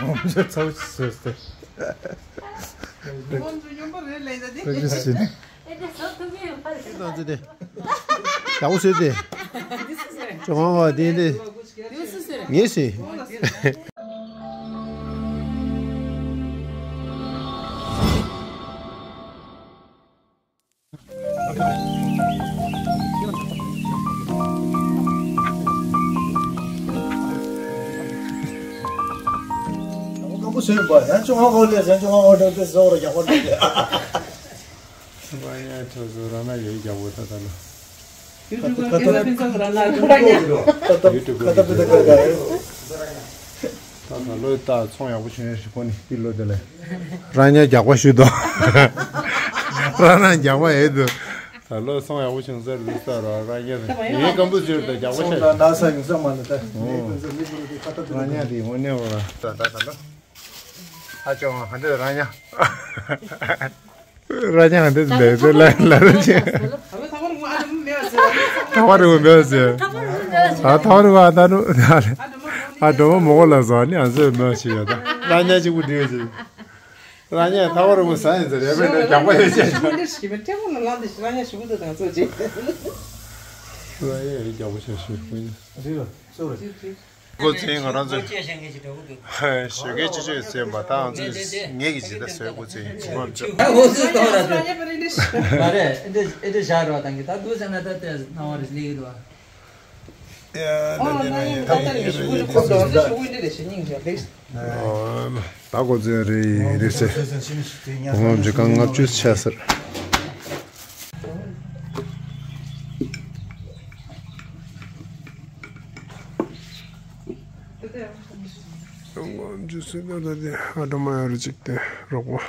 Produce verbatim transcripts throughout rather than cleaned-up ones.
ཚ་བོ་ཞིག་བཟོས་ཏེ། ཁོང་ཚོ་སྨྱོན་པ་རེད་ལས་ད་དེ། ཨེ་དེ་བཟོ་ཐུབ་ཀྱི་ཡོད་པ་རེད། ཁྱེད་རང་ཚོ་དེ། ཡག་པོ་བཟོས་ཏེ། ཅོ་ཧོང་བ་དེ་དེ། ངས་ཟེར། ད་ད་ལོ་ད་ཚོང་ཡག་པོ་བྱུང་ཡོད་ཞིག་ཁོ་ནི་ཏི་ལོ་དེ་ལས། རང་ཉིད་རྒྱག་པ་ཞུ་དོ། རང་རང་རྒྱག་པ་ཡོད་དོ། ད་ལོ་ཚོང་ཡག་པོ་བྱུང་ཟེར་ལུས་ས་ར་རང་ཉིད་ངའི་ཀམ་པུ་ཅར་དང་རྒྱག་པ་ཚོང་ཤ་དང་ན་ས་ཡིན་ས་མ་ལ་ད་ངའི་ཀམ་པུ་ཅར་མི་བུ་རུ་དེ་ཁ་ཏ་དེ་རང་ཉིད་དེ་ཧོ་ནེ་བ་ད་ད་ད་ལོ། ཨ་ཅོ་ཧ་འདི་རང་ཉིད། ར་ཅང་འདི་ལས་དེ་ལ་ལ་ར་ཅང་། ཐ་བ་རི་བོ་མེད་ཟེར། ཨ་ཐ་བ་རི་བོ་ཨ་ད་ནུ། ཨ་འགྲོ་མ་མོ་གོ་ལ་ཟ་ནི་ཨ་ཟེར་མ་ཞིག་ཡོད་ད། ར་ཉ་གཅིག་པུ་འདྲེས་ཟེར། ར་ཉ་ཐ་བ་རི་བོ་ཟ་ཡིན་ཟེར་རེ་བས་ན་རྒྱག་པ་ཡོད་ཅེས། ར་ཉ་ཞིག་པ་ཏྲེ་མོ་ལ་ལ་འདི་ཞིག་ར་ཉ་ཞིག་པུ་དུ་དང་ཚོ་ཅིག་ར་ཉ་ཡི་རྒྱག་པ་ཞིག་ཞིག་པུ་ཡིན། རི་ར་སོ་ར། གོ་ཚེ་ང་རང་ཚོ་ཞོགས་ཀའི་ཅི་ཅི་ཟེར་བ་དང་ཚོ་ངེད་ཀྱི་ཇི་ལྟར་ཟེར་གོ་ཚེ་ཡིན་གོ་བ་མཆོག་ཨ་ཧོ་སུ་གཏོང་ར་ཚོ་མ་རེད། ཨེ་འདྲ་ཨེ་འདྲ་བཞག་རོགས་དང་གི་ད་དུ་ཟེར་ན་ད་ལྟ་སྣང་བ་རེ་སླེབས་ཀྱི་འདུག་ཨ། ད་གོ་ཚེ་རེད་རེད་ཟེར། ཧོ་མ་ཇི་གང་ལྔ་བཅུ་ཆ་ཟེར། ང་འཇུ་སྲིད་ན་ད་དེ་ཨ་འགྲོ་མ་ཡོད་རེད་ཅིག་དེ་རོགས་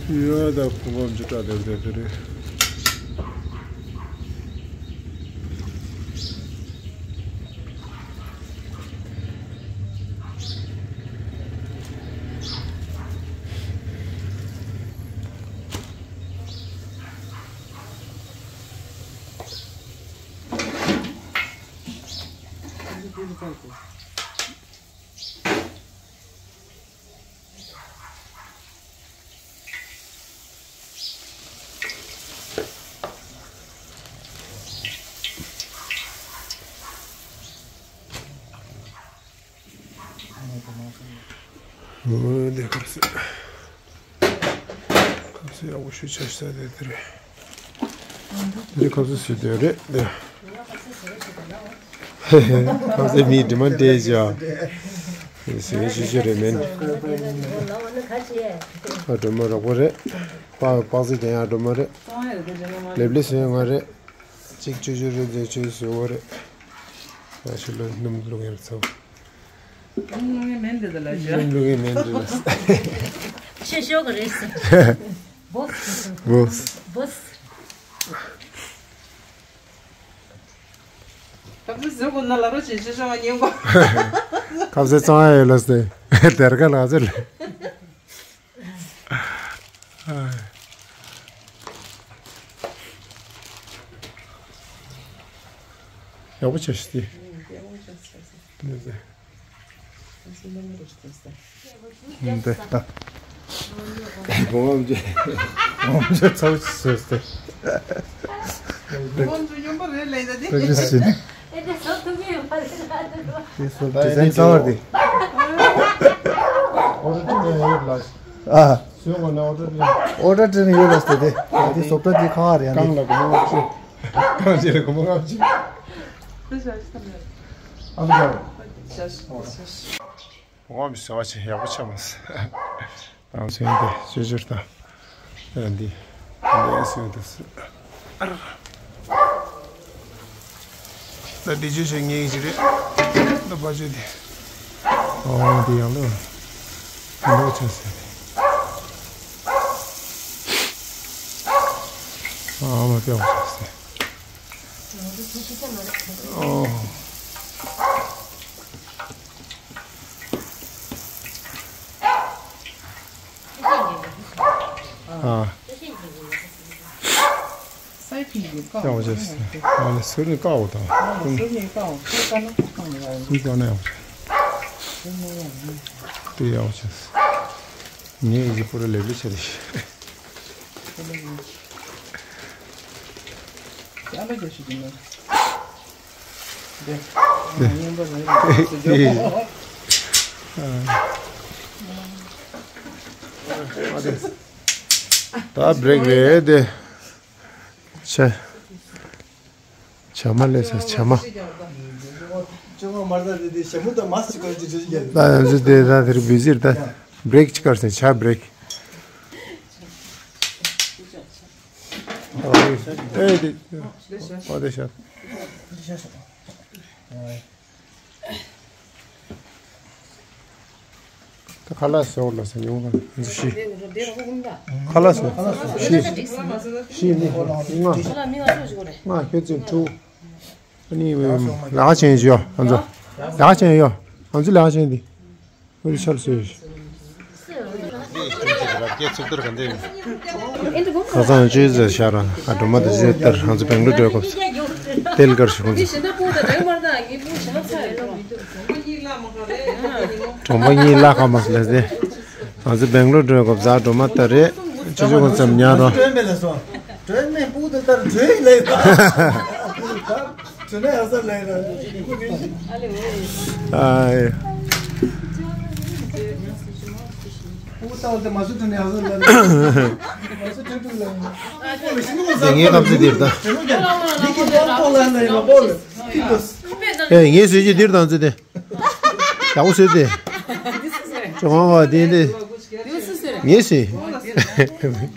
པ། ཡོད་ད་ཁོ་བ་འཇུ་གྲ་དེ་དེ་དེ་རེད། འོ་དེ་ཁ་སེ། ཁ་སེ་ཡག་པོ་ཞིག་ཆགས་ས་དེ་དེ་རེད། འདི་ཁ་སེ་སུ་དེ་རེད་དེ། ཁ་སེ་མི་དྲི་མ་འདྲེས་བྱ། སུ་ཞུ་ཞུ་རེད་མིན། ཨ་སྒྲོལ་མ་རོགས་པ་རེད། པ་པག་ཙི་དེ་ཡང་སྒྲོལ་མ་རེད། ལེབ་ལེ་སུ་ཡང་ང་རེད། གཅིག་བཅུ་བཅུ་རེ་བརྒྱད་ཅུ་བཟོ་བ་རེད། ང་ཞིག་ལ་སྣུམ་བླུགས་ཡར་ཚོ། སྣུམ་བླུགས་ཡས་མེད་འདི་ལ་ཞོ། སྣུམ་བླུགས་ཡས་མེད་འདི་ལ། ཆེ་ཤོས་ཀྱི་རེད། བོ། བོ། བོ། ཁབ་ཟས་བཟོ་དགོས་ན་ལ་རོ་ཆེ་ཤོས་ཤོ་ང་ཉན་གོ། ཁབ་ཟས་གཙང་ཡ་ཡོད་ལ་སྟེ། དེར་ཀ་ལ་ཟེར་ལ། ཡག་པོ་བྱས་ཤིག་དེ། ཡག་པོ་བྱས་ཤིག་དེ། འདི་ལྟ། བུ་ངོམ་ཅེ། བུ་ངོམ་ཅེ་ཚ་བོ་ཞིག་བཟོས་ཏེ། ཨེ་དེ་བཟོ་ཐུབ་ཀྱི་ཡོད་པ་རེད་ལ། དེ་བཟོ་ད་ཌི་ཟའིན་གཙང་བ་རེད། ཨ། བཟོས་གོ་ན་ཨོ་ཏོ་ཏི་ཨོ་ཏོ་ཏི་ཡོད་ལ་སྟེ་དེ་དེ་བཟོ་ལྟ་དེ་ཁ་བ་རེད་ཡང་རྐང་ལ་སྒོར་མོ་ལྔ་བཅུ། རྐང་རྗེས་ལ་སྒོར་མོ་ལྔ་བཅུ། ཨ་ལ་ཤ། འོ་མི་ཟ་བ་ཆེ་ཡག་པོ་ཆགས་མ་སོང་། དང་ཚན་དེ་ཅོ་ཅོར་དང་། ཨ་འདི། འདི་སུ་འདི་སུ། ཨ་ར། ད་འདི་ཅོ་ཅོ་ངེས་ཀྱི་རེད། ད་པ་ཅོ་དེ། ཨོ་འདི་ཡང་ལོ། འདི་ལོ་ཆ་སེ། ཨ་མ་ཏེ་ཆ་སེ། ཨོ། ཨ། སའི་ཕི་ཡི་ ཡག་པོ་བྱས། ཨ་ལས་ཟུར་ནས་བཀག་འོ་དང་། ཟུར་ནས་བཀག་འོ། ཟུར་བཀག་ན་བཀག་མི་ཡག་ཡིན། ཟུར་བཀག་ན་ཡག་པོ་བྱས། དེ་ཡག་པོ་བྱས། ངས་ཡི་གེ་པུ་ར་ལེབ་ལེ་བྱས་ཏེ། ཨ་ལ་རྒྱ་ཞིག་ཡིན་ན། དེ། ཨ་ཡིན་པ་ལ་ཡིན་པ་ཟེར་རྒྱུ། ད་བྲེག་རེད་དེ། ཆ། ཆ་མ་ལས་ས་ཆ་མ། ད་ཡང་ཟི་དེ་ད་དེར་བི་ཟིར་ད། བྲེག་ཅི་གར་སེ་ཆ་བྲེག་ཨེ་དེ། ཨོ་དེ་ཤ། ད་ཁ་ལག་ཟེར་བ་ལ་ཟེར་ཡོང་ག་ཤི། ཁ་ལག་ཟེར། ཤི། ཤི་མི་ལྔ། ལྔ་ཁྱོད་ཚོས་དྲུག་ཨ་ནི་ལག་ཆེན་ཡོད་ང་ཚོ། ལག་ཆེན་ཡོད་ང་ཚོ་ལག་ཆེན་འདི། ཨོ་ཆལ་སོས། ཁ་སང་ཅུས་ཟེར་ཤ་ར་ཨ་སྒྲོལ་མ་དང་ཅུས་ཟེར་ཧང་ཚུ་བེང་ལོར་འགྲོ་སྐབས་ཏེལ་དཀར་ཞིག་ཁོང་ཚོ། གྲོང་པ་གཉིས་བླ་ཁ་མ་སུ་ལས་ཏེ། ང་ཚོ་བེང་ལོར་འགྲོ་སྐབས་ཟ་སྒྲོལ་མ་ལྟར་རེད། ཅི་ཅི་ཁོང་ཚོ་ཉར་རོ། སྒྲོལ་མའི་སྤུ་དེ་ལྟར་བྲོས་ལས། དྲི་ན་ཡག་ས་ལས་ར། ཨ་ལེ་ཨོ། ཨ་ཡེ། ཨོ་ད་འོ་དེ་མ་སུ་དྲི་ན་ཡག་ས་ལས་ར། མ་སུ་དྲི་དྲི་ལས་ར། དེ་ངའི་སྐབས་སུ་འདིར་ད། མི་གི་ཏོག་ཏོག་ལ་ལས་ར་པོ་ལ། ཨེ་ངའི་སུས་ཀྱི་འདིར་དང་ཚེ་དེ། ཡག་པོ་སུས་དེ། ཅོ་ཧོ་དེ་དེ། ངའི་སུས།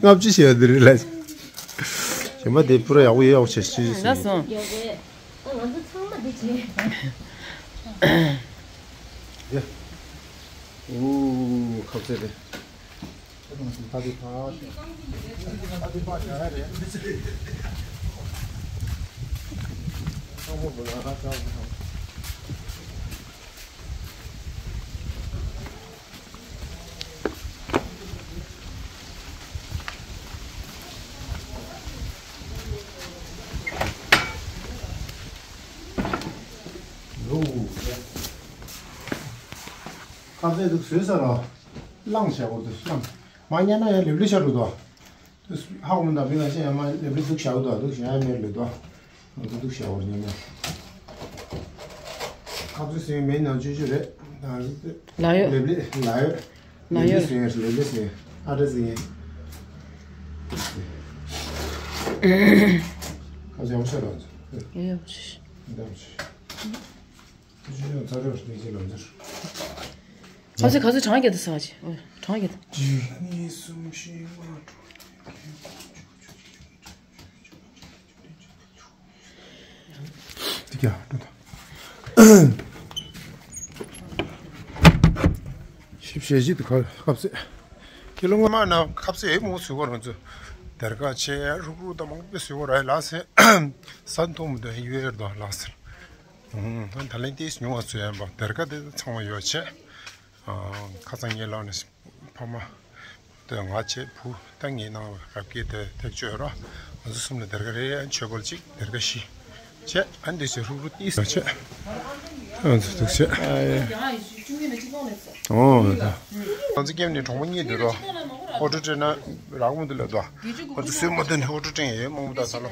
ལྔ་བཅུ་ཞེ་བ་འདིར་ལ། ཞེ་མ་དེ་པུ་ར་ཡག་པོ་ཡོད་ཡག་པོ་བྱས་ཤིག་ལ་སོང་། ང་ཚོ་ཚང་མ་འདི་བྱེད། ཡ། ཨུ། ཁ་ཚེ་རེད། ཁ་དེ་ཕ། ཁ་དེ་ཕ་བྱ་ཡ་རེད། ཚང་མ་བོ་ལ་ཁ་ཚ་བོ། ཁ་ཟས་འདུག་བཟོས་ས་ར། བླངས་བྱས་འོ་འདུག་བླངས། མ་ཉན་ན་ཡང་ལེབ་ལེ་ཤར་རུ་དོ། ཧ་གོ་མི་འདུག་མི་ང་ཤེས་ཡང་མ་ལེབ་ལེ་འདུག་བྱ་འོ་དོ་འདུག་བྱ་ཡང་མེར་ལེ་དོ། འདུག་འདུག་བྱ་འོ་ཉན་ན། ཁ་ཟས་ཟིན་མེད་ནང་བཅུ་བཅུ་རེད། ལ་ཡོད། ལེབ་ལེ་ལ་ཡོད། ལ་ཡོད། ལེབ་ལེ་ཟིན་ལེབ་ལེ་ཟིན་ཨ་འདྲ་ཟིན། ཁ་ཟས་ཡོང་ཤ་ར་ཚོ། ཡོད་ཡོད། འདམ་ཤ། ཁ་ཟས་ག་ཚོད་གྲངས་བརྒྱད་དུ་ཟ་བ་ཅི། ཨོ། གྲངས་བརྒྱད་དུ། གཅིག་གཉིས་གསུམ་བཞི་ལྔ་དྲུག་བདུན་བརྒྱད་དྲུག་ཅུ་དྲུག་ཅུ་དྲུག་ཅུ་དྲུག་ཅུ་དྲུག་ཅུ་དྲུག་ཅུ། འདི་ག་འགྲོ་དང་། ཞིབ་བཤད་ཅིག་ཏུ་ཁ་ཁབ་ཟས། ཁྱེད་ལོ་སྔོན་མ་ན་ཁབ་ཟས་ཡོད་མོ་ཟུག་གོ་རང་ཚོ། སྡེར་ཁ་ཆེ་རུག་རུག་དང་མང་པོ་ཟུག་གོ་ར་ལགས་སེ། ས་མཐོང་མི་འདུག་ཡོད་རེད་དོ་ལགས་སེ། ད་ལན་ཏིས་ཉུང་བ་ཚོ་ཡན་པ་སྡེར་ཁ་དེ་ཚང་མ་ཡོད་ཆེ། ཁ་སང་ངའི་ལག་ནས་ཕ་མ་དེ་ང་བྱས་བུ་ད་ངའི་ནང་རབ་ཀྱི་དེ་ཐེག་ཆོས་རོ། ང་ཚོ་གསུམ་ལ་སྡེར་ཁ་རེ་ཡང་ཆོས་གོལ་གཅིག་སྡེར་ཁ་བཞི་བྱས། ཨ་འདི་ཚོ་ཧྲུག་ཧྲུག་ཏིས་བྱས། ཨ་ཚོ་འདུག་བྱས། ཨོ་ད། ང་ཚོ་སྐྱེམས་ནས་གྲོང་པ་གཉིས་འདུག་རོ། ཨོ་ཊོ་སྤྲད་ན་རག་མོ་འདུག་ལ་དོ། ང་ཚོ་སུས་མ་འདོན་ནས་ཨོ་ཊོ་སྤྲད་ཡོད་མང་པོ་ད་ས་ལོ།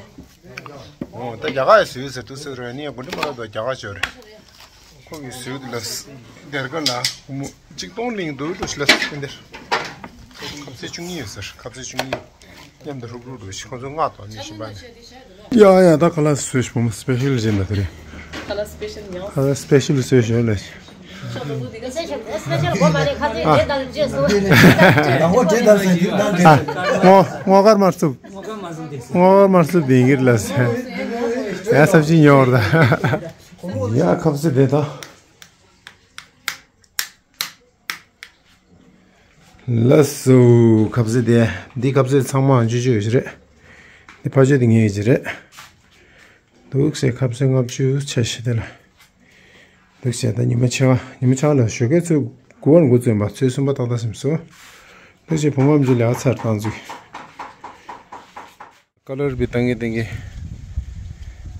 ཨོ་ད་རྒྱ་གར་ཡི་ཟེར་ཟེར་དུ་ཟེར་རོ་ནི་ཡང་གོ་འདྲི་མ་ར་དོ་རྒྱ་གར་ཆོས་རེད། ཁོ་གི་ཟེར་དུ་ལ་སྡེར་ཁ་ལ་ཧུ་མོ་གཅིག་སྟོང་ལིང་འདུག་འགྲོ་ཤི་ལ་སེ་འདིར། ཁབ་ཚེ་བཅུ་གཉིས་ཡོད་ཟེར་ཁབ་ཚེ་བཅུ་གཉིས། མཉམ་དུ་ཧྲུག་ཧྲུག་འགྲོ་ཤི་ཁོ་ཚོ་ལྔ་དང་གཉིས་ཤི་པ་ནི། ཡ་ཡ་ད་ཁ་ལག་བཟོས་ཤི་བུ་མོ་སི་པེ་ཤལ་ཅན་ལ་དེ་རེད། ཁ་ལག་སི་པེ་ཤལ་ཉོ། ཁ་ལག་སི་པེ་ཤལ་བཟོས་ཤི་ལ་ཤི། སི་པེ་ཤལ་སི་པེ་ཤལ་གོ་མ་རེད་ཁ་ཚེ་རྗེས་དང་རྗེས་སུ། ཨ་ངོ་ངོ་དཀར་དམར་སུབ། ངོ་དཀར་དམར་སུབ་དེང་གིར་ལ་སེ། ཡ་སབ་ཅི་ཉོ་བར་ད། ཡ་ཁབ་ཚེ་དེ་ད། ལགས་སོ། ཁབ་ཟས་དེ། འདི་ཁབ་ཟས་ཚང་མ་ཅུ་ཅུ་ཡོད་ཀྱི་རེད། འདི་ཕ་ཆོས་དེ་ངའི་ཡོད་ཀྱི་རེད། འདུག་སེ་ཁབ་ཟས་ལྔ་བཅུ་ཆ་ཤི་དེ་ལ། འདུག་སེ་ད་ཉི་མ་ཆེ་བ་ཉི་མ་ཆེ་བ་ལ་ཞོགས་ཀས་ཚོད་དགུ་པར་འགོ་བཙུགས་པ་ཚོད་གསུམ་པ་ཏག་ཏག་སིམ་སོ། འདུག་སེ་བུ་མོ་ཨམ་ཅི་ལས་ཚར་བཏང་ཚུགས། ཀ་ལར་བི་བཏང་གི་བཏང་གི།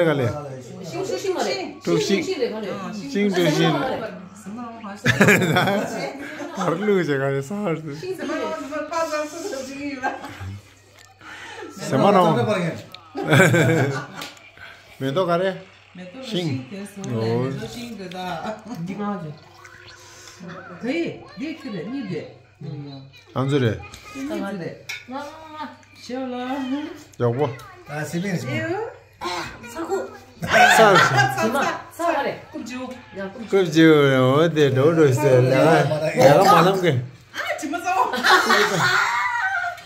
རེད་ག་ལེ། ཤིང་ཤིང་ཤིང་མ་རེད། དཀྲུག་ཤིང་ཤིང་རེད་ག་ལེ། ཤིང་དཀྲུག་ཤིང་། གར་ལུག་ཅེས་ག་རེ་ས་ཧར་དུ། ཤིང་ཟེར་མ་རེད། ཟེར་མ་རང་། མེ་ཏོག་ག་རེ། མེ་ཏོག་ཤིང་། ཤིང་དེ་སོང་ནས་མེ་ཏོག་ཤིང་དེ་ད། འདི་གང་རེད། དེ་འདི་ཁྱི་རེད། གཉིས་རེད། ཨང་ཚོ་རེད། གཉིས་རེད། ཤེས་ལ། ཡག་པོ། ཨ་སི་པིན་སི་པིན། ས་ཁུ། ས་ས་ས་རེད། རྐུབ་བྱེའུ། ཡང་རྐུབ་རྐུབ་བྱེའུ་འོ་དེ་འགྲོ་འགྲོ་ཟེར་ལས་ལས་ཀ་མ་ལམ་གི། ཨ་ཅི་མ་ཚོ།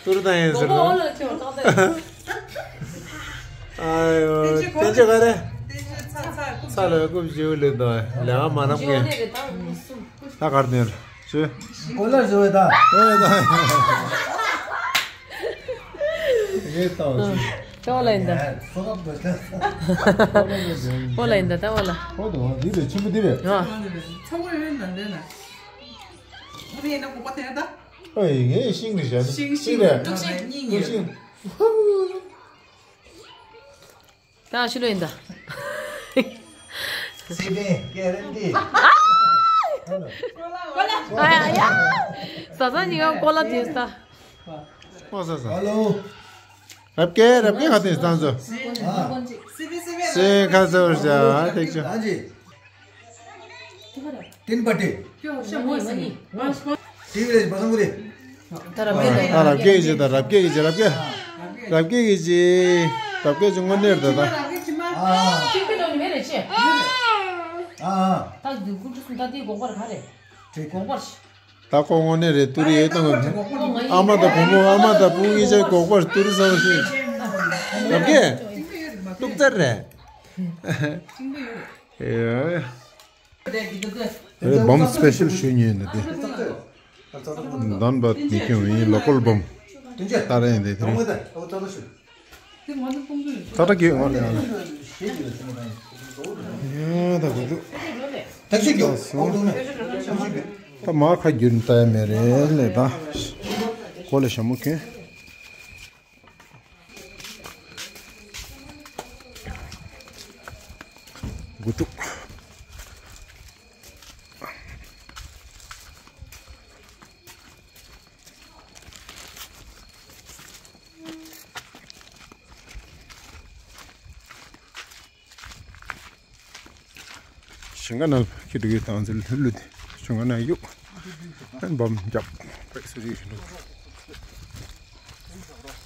ཏུར་ད་ཡིན་ཟེར་ལོ། ཨ་ཡོ་དེ་ཅི་ག་རེ། ས་ལ་རྐུབ་བྱེའུ་ལེན་དང་ལས་ཀ་མ་ལམ་གི། ད་གར་ནས་ཅི། གོ་ལ་བཟོ་བའི་ད། ཨོ་ད། ངས་ལྟ་བ་ཅི། ལྟ་བ་ལ་ཡིན་ད། ཨོ་ལ་ཡིན་ད་ལྟ་བ་ལ། ཨོ་ད་འདི་རེད། ཆེན་པོ་འདི་རེད། ཨ། ཚ་བོ་ཡོད་ན་འདྲེ་ན། ཨ་ངས་ཤིང་རེད་བྱ། ཤིང་ཤིང་རེད། ཤིང་། ད་ཤི་ལོ་ཡིན་ད། སི་པན་ཀེ་རན་ཏི། ཨ་ཡ་ཡ། ཟ་ས་ཉི་ག་ཀོ་ལ་དེ་ས། ཨོ་ཟ་ཟ། ཧ་ལོ། རབ་ཀེ་རབ་ཀེ་ག་དེ་ས་ཚོ། སི་ཁ་ཚོར་བྱ་ཐེག་ཆུ། ཏིན་པ་ཏི། ཏི་བི་ལ་བ་སང་གུ་རེ། ད་རབ་ཀེ་ཨ་རབ་ཀེ་གི་ཅི་ད་རབ་ཀེ་གི་ཅི་རབ་ཀེ། རབ་ཀེ་གི་ཅི། རབ་ཀེ་ཅི་དངོས་གནས་རེད་ད། ཨ་ཨ། ད་དུས་ཀུན་ཏུ་སུ་ད་དེའི་འགོག་པར་ག་རེ། འགོག་པར། ད་ཁོ་དངོས་གནས་རེད། ཏུ་རི་ཡེ་དང་། ཨ་མ་དང་བུ་མོ། ཨ་མ་དང་བུ་གཉིས་ཆ་འགོག་པར་ཏུ་རི་བསམ་ཤེས། རབ་ཀེ། ཏུག་ཙར་རེད། ཨེ། ཨེ་བམ་སི་པེ་ཤལ་ཞུ་ཉེན་འདི་དེ། འདན་པ་མི་སྐྱོན་ཡིན། ལོ་ཀལ་བམ། ཏ་ར་ཡིན་དེ་དེ། ཏ་ར་གི་ང་ལ་ཡང་ཡ་ད་གོ་དུ། ད་མ་ཁ་རྒྱུན་ལྟ་ཡ་མེད་རེད་ལེ་ད། གོ་ལ་ཞྭ་མོ་གྱོན། དགུ་ཐུག། ཞིང་ཁ་ནང་ཁྱི་འགྲོ་གི་དང་ཚེ་ལྷུ་ལྷུ་དེ་ཞིང་ཁ་ནང་གཡུག་ཨན་བམ་རྒྱབ་པའི་སུ་རིག་རིག་འགྲོ།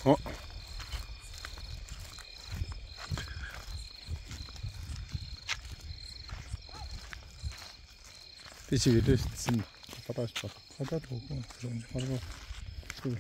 ཨོ། དེ་ཆེ་བའི་དེ་སིན་ཕ་ཏ་ཕ་ཏ་ཐོག་ཁོང་རང་ཕ་ཏ།